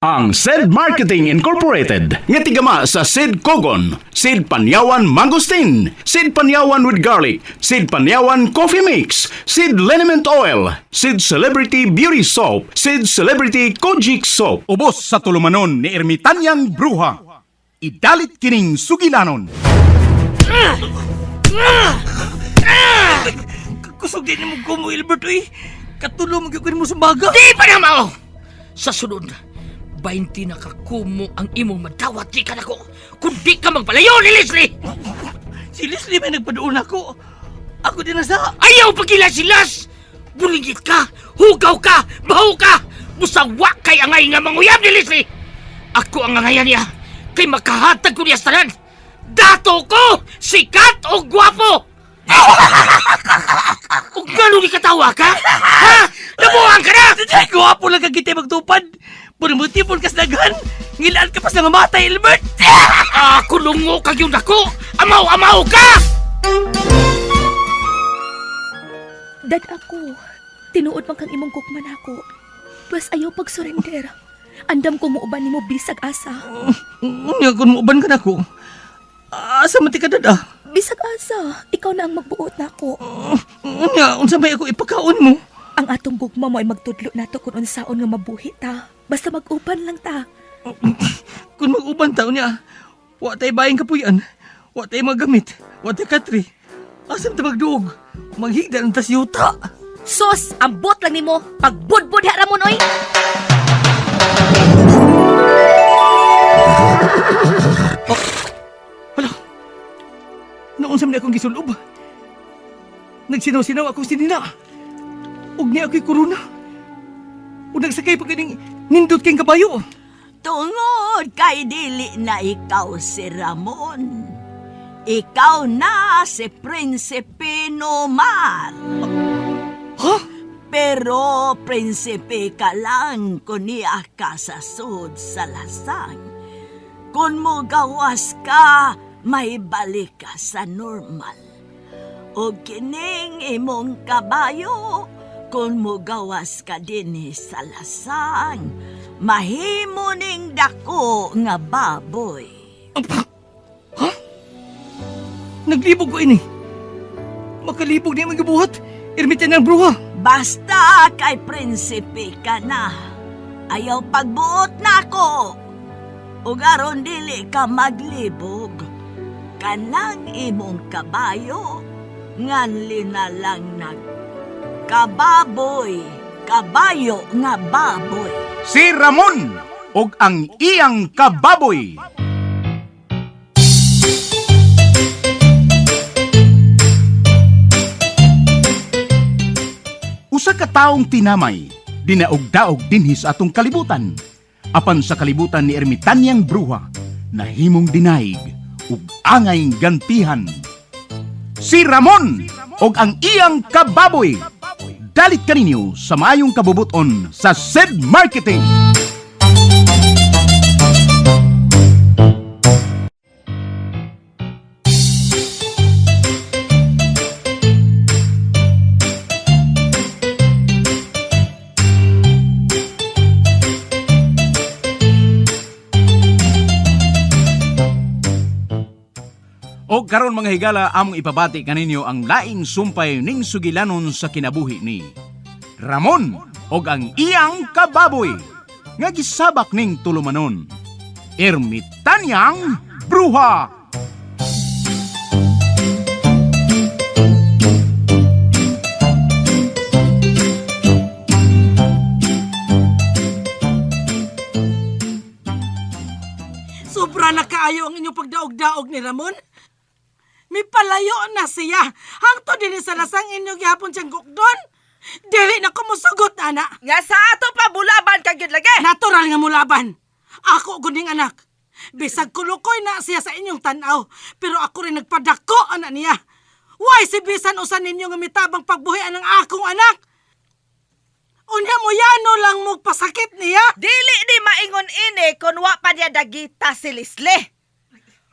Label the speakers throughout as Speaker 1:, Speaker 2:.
Speaker 1: Ang Sed Marketing Incorporated nga tigama sa Sed Kogon, Sed Panyawan Mangosteen, Sed Panyawan with Garlic, Sed Panyawan Coffee Mix, Sed Liniment Oil, Sed Celebrity Beauty Soap, Sed Celebrity Kojic Soap. Ubos sa tulumanon ni Ermitanyang Bruha. Idalit kining sugilanon.
Speaker 2: Kusog din mo ko mo, Ilbert, uy. Katulo mo gyud mo sa baga.
Speaker 3: Di pa na mao! Sa sunod, 20 na kakumo ang imong madawat di ka nako. Kung di ka magpalayo ni Leslie!
Speaker 2: Si Leslie may nagpaduon ako. Ako din na sa...
Speaker 3: Ayaw pagila-silas! Bulingit ka! Hugaw ka! Baho ka! Busawa kay angay nga manguyab ni Leslie! Ako ang angayan niya kay makahatag ko niya sa tanan! Dato ko! Sikat o gwapo! O gano'n katawa ka? Ha? Nabuang ka na!
Speaker 2: Ay, gwapo lang ka kita magtupad. Puro kas daghan. Ngilaan ka pa sa nga matay, Ilbert.
Speaker 3: Ako lungo kag yung dako! Amaw-amaw ka!
Speaker 4: Dad ako, tinuod man kang imong gugma nako. Pwes ayaw pag-surrender. Andam ko muuban nimo bisag asa.
Speaker 2: Unya, kung muuban ka na ko. Asa man ti ka dada?
Speaker 4: Bisag asa, ikaw na ang magbuot nako.
Speaker 2: Unya, unsa may ako ipakaon mo?
Speaker 4: Ang atong gugma mo ay magtudlo nato kung unsaon nga mabuhi ta. Basta mag-uban lang ta.
Speaker 2: Kung mag-uban ta, unya, wa tay bayang kapuyan. Wa tay magamit. Wa tay katri. Asa man ta magduog? Maghigda ng tas yuta.
Speaker 4: Sos, ambot lang nimo. Pagbudbud ha ramon oy.
Speaker 2: Hala. Noon sa akong gisulob. Nagsinaw-sinaw akong sinina. Ug niya ako'y korona. Ug nagsakay pa kining nindot kayong kabayo.
Speaker 5: Tungod kay dili na ikaw si Ramon. Ikaw na si Prinsipe Nomar.
Speaker 2: Ha?
Speaker 5: Pero prinsipe ka lang kung niya ka sa sud sa lasang. Kung mo gawas ka, may balik ka sa normal. O kining imong kabayo, kung mo gawas ka dinhi sa lasang, mahimo ning dako nga baboy.
Speaker 2: Naglibog ko ini. Makalibog niya magibuhat. Ermitan ng bruha.
Speaker 5: Basta kay prinsipe ka na. Ayaw pagbuot na ako. Ug aron dili ka maglibog. Kanang imong kabayo, nganli na lang nag kababoy, kabayo nga baboy.
Speaker 1: Si Ramon og ang iyang kababoy. Usa ka taong tinamay, dinaog-daog dinhi sa atong kalibutan. Apan sa kalibutan ni Ermitanyang Bruha, nahimong dinaig ug angay gantihan. Si Ramon og ang iyang kababoy. Dalit kaninyo sa maayong kabubuton sa Sed Marketing. O karon mga higala among ipabati kaninyo ang laing sumpay ning sugilanon sa kinabuhi ni Ramon og ang iyang kababoy nga gisabak ning tulumanon. Ermitanyang Bruha.
Speaker 6: Sobra na kaayo ang inyong pagdaog-daog ni Ramon. Mipalayo na siya. Hangtod din sa lasang inyo gihapon siyang gukdon. Dili na ko musugot, ana.
Speaker 7: Nga sa ato pa bulaban ka gyud lagi.
Speaker 6: Natural nga mulaban. Ako guding anak. Bisag kulukoy na siya sa inyong tanaw, pero ako rin nagpadako ana niya. Why si bisan usan ninyo nga mitabang pagbuhian ng akong anak? Unya mo yano lang mo pasakit niya.
Speaker 7: Dili ni maingon ini kun wa pa niya dagita si Leslie.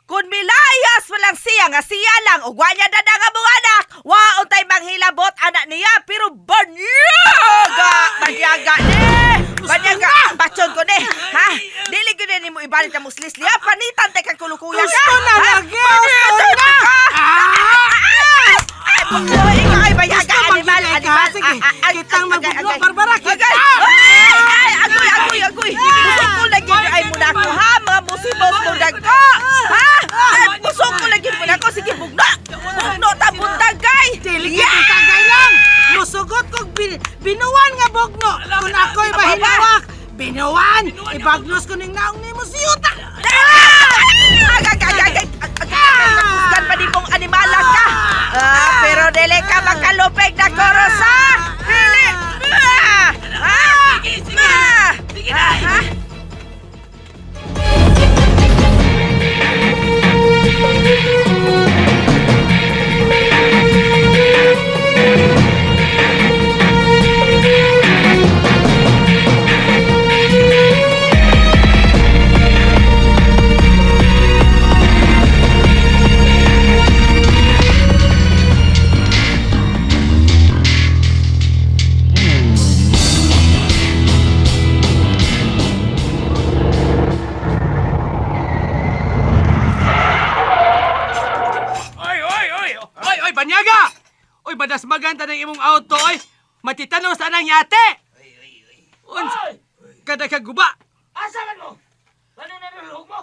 Speaker 7: Kung milayas walang siya nga siya lang ug wa niya dada nga mga anak, wa untay manghilabot anak niya pero banyaga, banyaga ni. Banyaga, bachon ko ni. Ha? Dili gyud ni mo ibalik na muslis liya panitan tay kag kulukuya ka.
Speaker 6: Gusto na
Speaker 7: Ha?
Speaker 6: lagi, gusto
Speaker 7: Panitan
Speaker 6: na.
Speaker 7: ka. Ay, ay, ikaw ay banyaga,
Speaker 6: Gusto
Speaker 7: animal,
Speaker 6: magigay ka.
Speaker 7: animal.
Speaker 6: Sige,
Speaker 7: Ah, ah,
Speaker 6: kitang
Speaker 7: ah,
Speaker 6: magbugno,
Speaker 7: agay,
Speaker 6: Barbara, kita.
Speaker 7: Agay! Ay, ay, agoy, agoy, agoy. Busog ko lagi ay muna ako, ha? Mga musibos mo dagko. Ha? Ay, busog ko lagi muna ako. Sige, bugno. Bugno ta buntag, gay.
Speaker 6: Dili yeah! Tagay lang. Musugot kog binuwan nga bugno. Kung ako'y mahinawak, binuwan. Ibagnos ko ning naong nimo siyuta.
Speaker 7: Ah! Agay, agay, agay. Kakusgan pa din mong animala ka. Ah, pero dili ka makalupig na korosa. Dili. Ah! Ah! Ah!
Speaker 3: Sige na!
Speaker 7: Ah!
Speaker 2: Oy, oy, oy! Oy, oy, banyaga! Oy, badas maganta ng imong auto, oy! Matitanaw sa anang yate! Unsa? Kada kaguba!
Speaker 3: Asa man mo? Ano na nulog mo?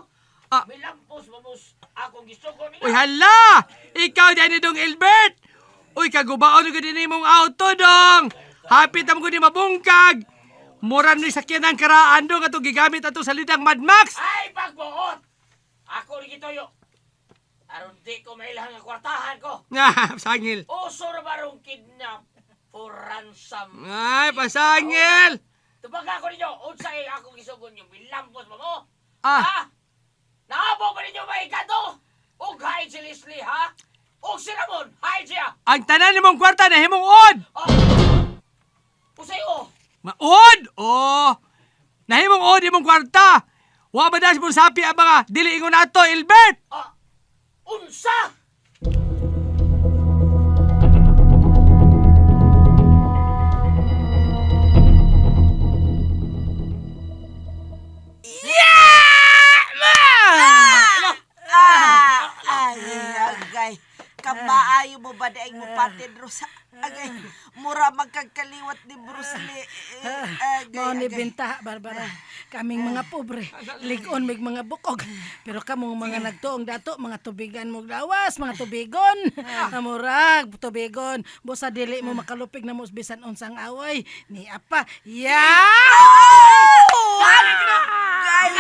Speaker 2: Ah.
Speaker 3: May lampos mamos akong gisugo
Speaker 2: Uy,
Speaker 3: nila.
Speaker 2: hala! Ikaw dyan ni Dong Elbert! Uy, kagubaon ko din imong auto, dong! Hapit am ko ni mabungkag! Mura ni sakyan ang karaan, dong, atong gigamit ato sa lidang Mad Max!
Speaker 3: Ay, pagbuot! Ako ni gituyo. Aron di ko mailang ang kwartahan ko.
Speaker 2: Ah, pasangil!
Speaker 3: Uso na barong kidnap for ransom.
Speaker 2: Ay, pasangil!
Speaker 3: Tubaga ko ninyo, unsa ay akong gisugo ninyo, milampos ba mo?
Speaker 2: Ah,
Speaker 3: Ha? Naabo ba ninyo maikato? Og hain si Leslie, ha? Og si Ramon, hain siya!
Speaker 2: ang tanan nimong kwarta na himong od!
Speaker 3: Oh. Usay o!
Speaker 2: Maod! Oh! Nahimong od imong kwarta! Wa ba das mong sapi ang mga dili ingon nato, Elbert?
Speaker 3: Ah, unsa!
Speaker 5: Ah, ay, agay. Kamaayo mo ba daing mo patid, Rosa? Agay, mura magkagkaliwat ni Bruce Lee. Eh, Agay,
Speaker 6: Mao ni
Speaker 5: agay.
Speaker 6: benta, Barbara. Kaming mga pobre, lig-on mig mga bukog. Pero kamong mga nagtuong dato, mga tubigan mo lawas, mga tubigon. Amurag, tubigon. Busa dili mo makalupig na mo bisan unsang away. Ni apa. Ya!
Speaker 7: Ay,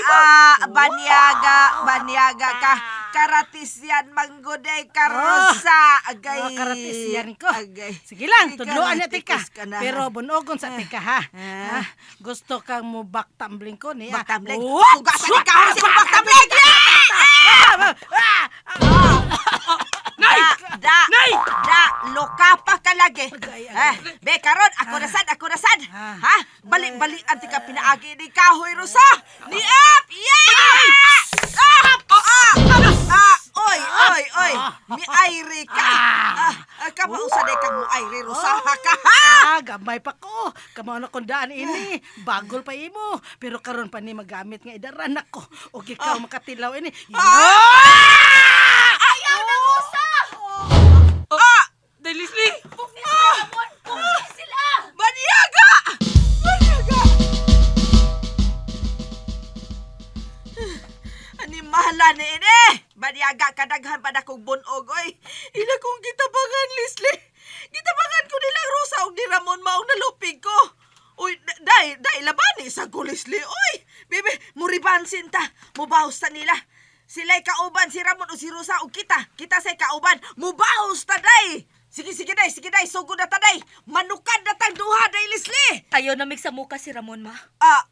Speaker 7: ah, banyaga, banyaga ka. Karatisyan mangguday karosa. Agay.
Speaker 6: Oh, karatisiyan ko.
Speaker 5: Agay.
Speaker 6: Sige lang, tudloan na tika.
Speaker 5: Ikaratikus ka na.
Speaker 6: Pero bunogon sa tika ha. Ha? Gusto kang mo back tumbling ko niya.
Speaker 5: Back tumbling?
Speaker 6: What?
Speaker 5: Hugasan ni kahoy sa back tumbling!
Speaker 2: Nay!
Speaker 5: Da, da,
Speaker 2: Nay!
Speaker 5: da, loka pa ka lagi.
Speaker 6: Agay,
Speaker 5: Eh, be, karon, ako nasad, ako nasad.
Speaker 6: Ah.
Speaker 5: Ha? Balik-balian ti ka pinaagi ni Kahoy Rosa. Ni Up! Yeah! Ah! Ah! Ah! Oy, oy, oy. Mi-ayri ka. Ah, ah, kamausa day kang mo-ayri, Rosa. Ha ka, ha?
Speaker 6: Ah, gamay pa ko. Kamao na kong daan ini. Bagol pa imo. Pero karon pa ni magamit nga idaran ako. O ikaw makatilaw ini.
Speaker 4: Ayaw na, Rosa!
Speaker 2: Ah! Day, Leslie!
Speaker 4: Bugni sila, Ramon! Bugni sila!
Speaker 5: Banyaga! Banyaga! Animala ni ini! Banyaga kadaghan pa na kong bunog, oy. Ila kong gitabangan, Leslie. Gitabangan ko nilang Rosa og ni Ramon maong nalupig ko. Uy, day, day, labani sa ko, Leslie. Uy, bebe, muribansin ta. Mubaos ta nila. Sila'y kauban si Ramon o si Rosa og kita. Kita sa'y kauban. Mubaos ta, day. Sige, sige, day, sige, day. Sugod na ta, day. Manukad na tang duha, day, Leslie.
Speaker 4: Ayaw na mig sa muka si Ramon, ma.
Speaker 5: Ah,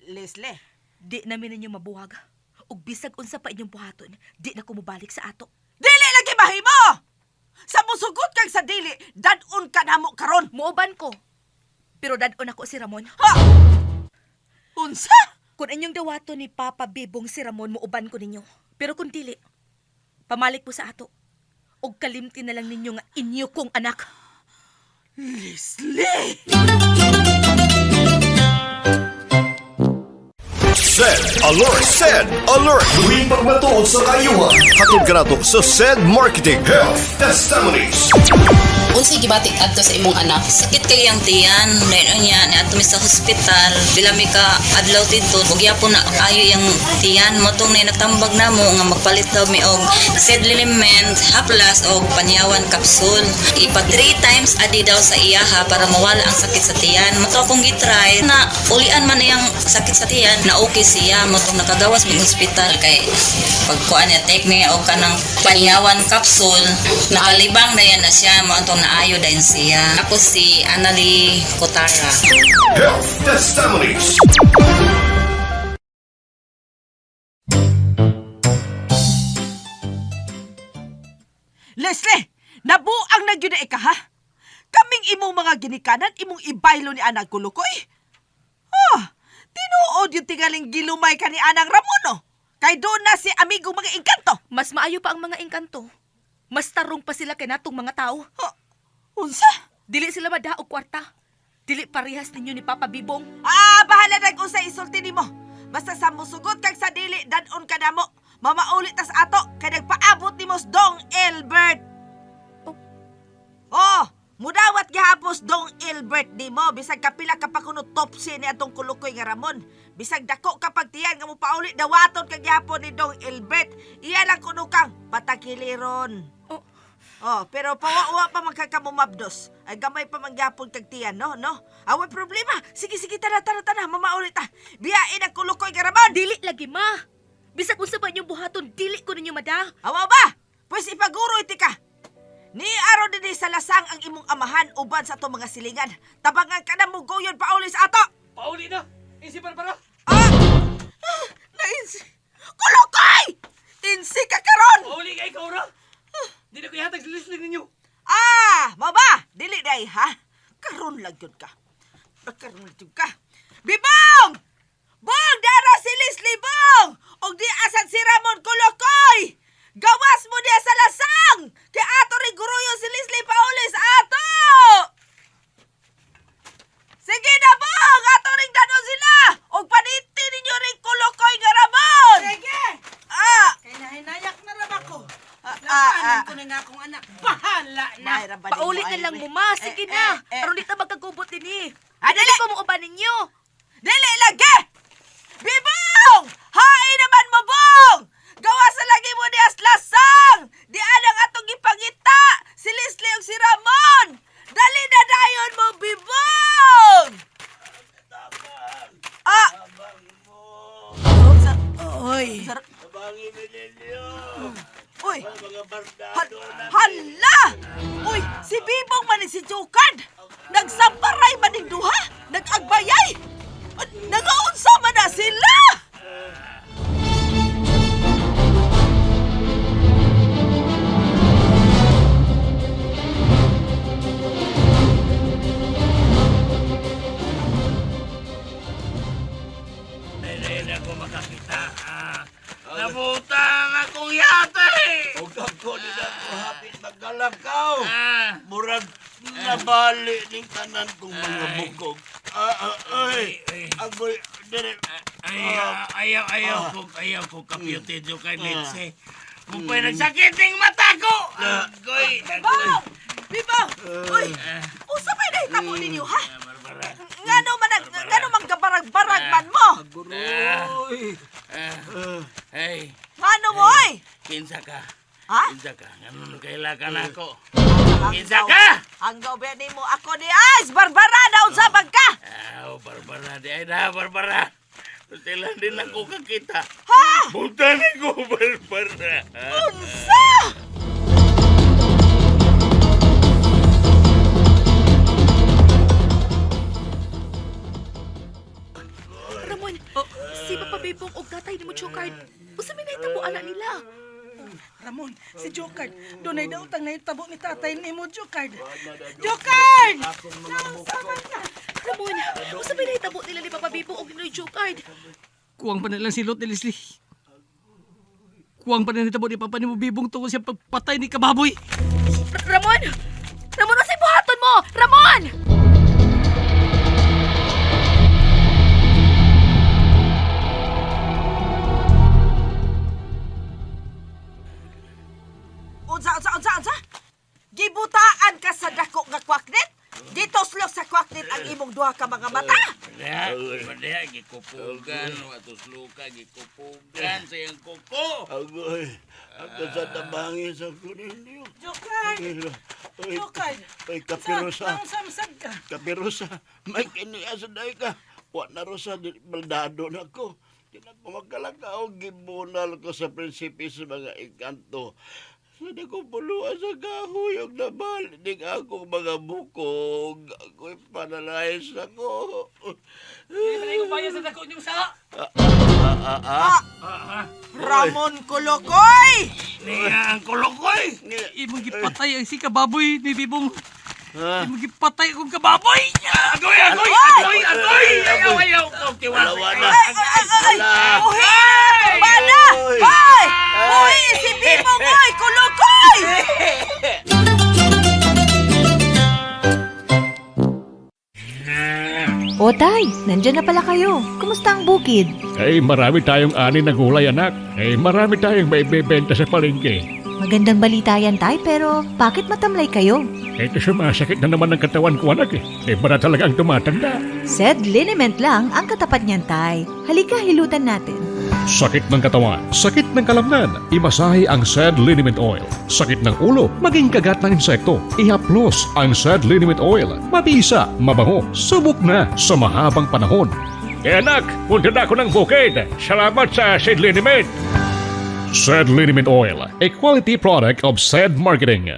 Speaker 5: Leslie.
Speaker 4: Di namin ninyo mabuhag. Ug bisag unsa pa inyong buhaton, di na ko mobalik sa ato.
Speaker 5: Dili lagi mahimo! Sa musugot kang sa dili, dadon ka namo karon.
Speaker 4: Muuban ko. Pero dadon ako si Ramon.
Speaker 5: Ha? Unsa?
Speaker 4: Kung inyong dawato ni Papa Bibong si Ramon, muuban ko ninyo. Pero kung dili, pamalik po sa ato. Og kalimti na lang ninyo nga inyo kong anak.
Speaker 6: Leslie!
Speaker 8: Sed Alert! Sed Alert! Tuwing pagmatuod sa kayuhan. Hatod ka nato sa Sed Marketing Health Testimonies.
Speaker 9: Unsay gibati adto sa imong anak?
Speaker 10: Sakit kay ang tiyan, dahil niya niadto mi sa hospital, pila mi ka adlaw didto, ug gyapon na ayo yang tiyan mo tong ni nagtambag namo nga magpalit daw mi og sedliment, haplas og panyawan capsule. Ipa 3 times a day daw sa iyaha para mawala ang sakit sa tiyan. Mo to akong gitry na ulian man iyang sakit sa tiyan na okay siya mo tong nakagawas mig hospital kay pagkuan niya take niya og kanang panyawan capsule, nakalibang na yan na siya mo atong naayo dayon siya. Ako si Annalie Kotara.
Speaker 8: Health Testimonies.
Speaker 7: Leslie, nabuang na gyud na ika ha? Kaming imong mga ginikanan, imong ibaylo ni Anang Kulukoy. Ah, tinuod yung tingaling gilumay ka ni Anang Ramon, oh. Kay doon na si amigong mga engkanto.
Speaker 4: Mas maayo pa ang mga engkanto. Mas tarong pa sila kay natong mga tao.
Speaker 7: Ha, unsa?
Speaker 4: Dili sila madaog kwarta. Dili parehas ninyo ni Papa Bibong.
Speaker 7: Ah, bahala na kung sa isulti nimo. Basta sa musugot kag sa dili, danon ka namo. Mamaulit tas ato, kay nagpaabot ni Mos Dong Elbert.
Speaker 4: Oh.
Speaker 7: Oh, mudawat gihapos Dong Elbert nimo bisag kapila ka pa kuno topsy ni atong kulukoy nga Ramon. Bisag dako ka pagtiyan nga mopauli dawaton kag gihapon ni Dong Elbert. Iya lang kuno kang patakiliron.
Speaker 4: Oh.
Speaker 7: Oh, pero pawa-wa pa man ka kamumabdos. Ay gamay pa man gyapon kag tiyan, no, no? Away problema. Sige, sige, tara, tara, tara, mamaulit ta. Biyain ang kulukoy nga Ramon.
Speaker 4: Dili lagi ma. Bisag unsa pa inyong buhaton, dili ko ninyo mada.
Speaker 7: Awa ba? Pwes ipaguro iti ka. Ni aron dinhi sa lasang ang imong amahan uban sa atong mga silingan. Tabangan ka na mo goyon pauli sa ato.
Speaker 2: Pauli na! Insi Barbara!
Speaker 7: Ah! Ah, Nainsi. Kulukoy! Insi ka karon.
Speaker 2: Pauli ka ikaw ra! Di na ko ihatag sa Leslie ninyo.
Speaker 7: Ah, maba, dili day ha. Karon lang gyud ka. Karon lang gyud ka. Bibong! Bong, dara si Leslie Bong! Og di asan si Ramon Kulukoy! Gawas mo diya sa lasang! Kay ato rin guruyo si Leslie pauli sa ato! Sige na, Bong! Ato rin danon sila! Og paniti ninyo rin Kulukoy nga Ramon!
Speaker 6: Sige!
Speaker 7: Ah!
Speaker 6: Kay nahinayak na rab ako.
Speaker 7: Ah, ah,
Speaker 6: Labanan
Speaker 7: ah.
Speaker 6: ko na nga akong anak. Bahala na!
Speaker 7: May ra ba nimo,
Speaker 4: Pauli na lang
Speaker 7: ay,
Speaker 4: mo ma. Sige
Speaker 7: eh,
Speaker 4: na.
Speaker 7: eh, eh.
Speaker 4: Aron di ta magkagubot dinhi.
Speaker 7: Ah,
Speaker 4: Dili
Speaker 7: dili!
Speaker 4: ko muuban ninyo.
Speaker 7: Dili lagi! Bibong! Hain naman mo, Bong! Gawa sa lagi mo ni Aslasang! Di anang atong gipangita! Si Leslie ug si Ramon! Dali na dayon mo, Bibong! Ah!
Speaker 6: Oy!
Speaker 7: Uy! Hala! Uy, si Bibong man ni si Jukad! Nagsamparay man ning duha! Nag-agbayay! Nagaunsa man na sila!
Speaker 3: Hindi na ako makakita. Ah, Nabutang akong yate!
Speaker 11: Huwag ako nila ko hapit magkalakaw.
Speaker 3: Ah,
Speaker 11: Murag nabali ning tanan kong mga bukog. Ah, ah, ay, agoy, dire.
Speaker 3: Ay, ayaw, ayaw ko, ayaw ko kapyute jo kay Lindsay. Mupay nagsakit ning mata ko! Agoy!
Speaker 7: Bibong! Bibong! Uy! Usa pa'y nahitabo ninyo, ha?
Speaker 3: Barbara.
Speaker 7: Ngano man ang, ngano man gabarag-barag man mo?
Speaker 11: Agoy.
Speaker 3: Hey,
Speaker 7: Ngano mo, oy?
Speaker 3: kinsa ka?
Speaker 7: Ha?
Speaker 3: Kinsa ka? Ganun kaila ka na ako. Kinsa ka?
Speaker 7: Hanggaw ba nimo ako ni Ice Barbara na unsa man ka?
Speaker 3: Ah, Barbara, di ay na, Barbara. Sila din ako kakita.
Speaker 7: Ha?
Speaker 3: Butan ako, Barbara.
Speaker 7: Unsa?
Speaker 4: Ramon, si Papa Bibong og tatay nimo Chokard. Usa may nahitabo ana nila.
Speaker 6: Ramon, si Jokard. Dunay daw utang nahitabo ni tatay nimo, Jokard. Jokard!
Speaker 4: Ramon, usa may nahitabo nila ni Papa Bibong og ni Chokard.
Speaker 2: Kuwang pa na lang silot ni Leslie. Kuwang pa na nitabo ni Papa ni mo bibong tungkol siya pagpatay ni Kababoy.
Speaker 4: Ramon! Ramon, unsay buhaton mo? Ramon!
Speaker 7: Unsa, unsa, unsa, unsa? Gibutaan ka sa dako nga kwaknit? Gituslok sa kwaknit ang imong duha ka mga mata.
Speaker 11: Padya, gikupugan, watusluka, gikupugan sa iyang kuko. Agoy, ako sa tabangin sa kuninyo.
Speaker 6: Jokay! Jokay!
Speaker 11: Ay, kapirosa.
Speaker 6: Samsag ka.
Speaker 11: Kapirosa, may kiniya sa day ka. Wa na rosa, di baldado na ko. Di na ko magkalakaw, gibunal ko sa prinsipe sa mga engkanto. Sa di ko puluan sa kahoy, og nabalik akong mga bukog. Ako'y paralyzed ako.
Speaker 2: Hindi pa na yung bayan sa dako niyong sa.
Speaker 7: Ramon Kulukoy!
Speaker 11: Niya ang kulukoy!
Speaker 2: Imong gipatay ang si Kababoy ni Bibong. Imong gipatay akong Kababoy!
Speaker 3: Agoy, agoy, agoy, agoy! Ayaw, ayaw! Tiwala
Speaker 11: na.
Speaker 7: Ay, ay, ay, ay! Buhi na bana! Hoy! Buhi si Bibong, oy! Kulukoy!
Speaker 12: O tay, nandyan na pala kayo. Kumusta ang bukid?
Speaker 13: Eh, marami tayong ani na gulay, anak. Eh, marami tayong maibebenta sa palengke.
Speaker 12: Magandang balita yan, tay, pero bakit matamlay kayo?
Speaker 13: Eh, sumasakit na naman ang katawan ko, anak eh. Eh, para talaga ang tumatanda.
Speaker 12: Said liniment lang ang katapat niyan, tay. Halika, hilutan natin.
Speaker 13: Sakit ng katawan, sakit ng kalamnan, imasahe ang Sad Liniment Oil. Sakit ng ulo, maging kagat ng insekto, ihaplos ang Sad Liniment Oil. Mabisa, mabango, subok na sa mahabang panahon. Eh anak, punta na ako ng bukid. Salamat sa Sad Liniment. Sad Liniment Oil, a quality product of Sad Marketing.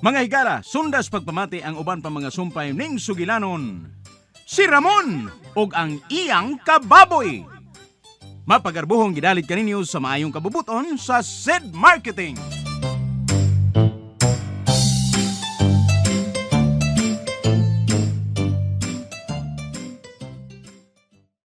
Speaker 1: Mga higala, sundas pagpamati ang uban pa mga sumpay ning sugilanon. Si Ramon ug ang iyang kababoy. Mapagarbuhong gidalit kaninyo sa maayong kabubuton sa Sid Marketing.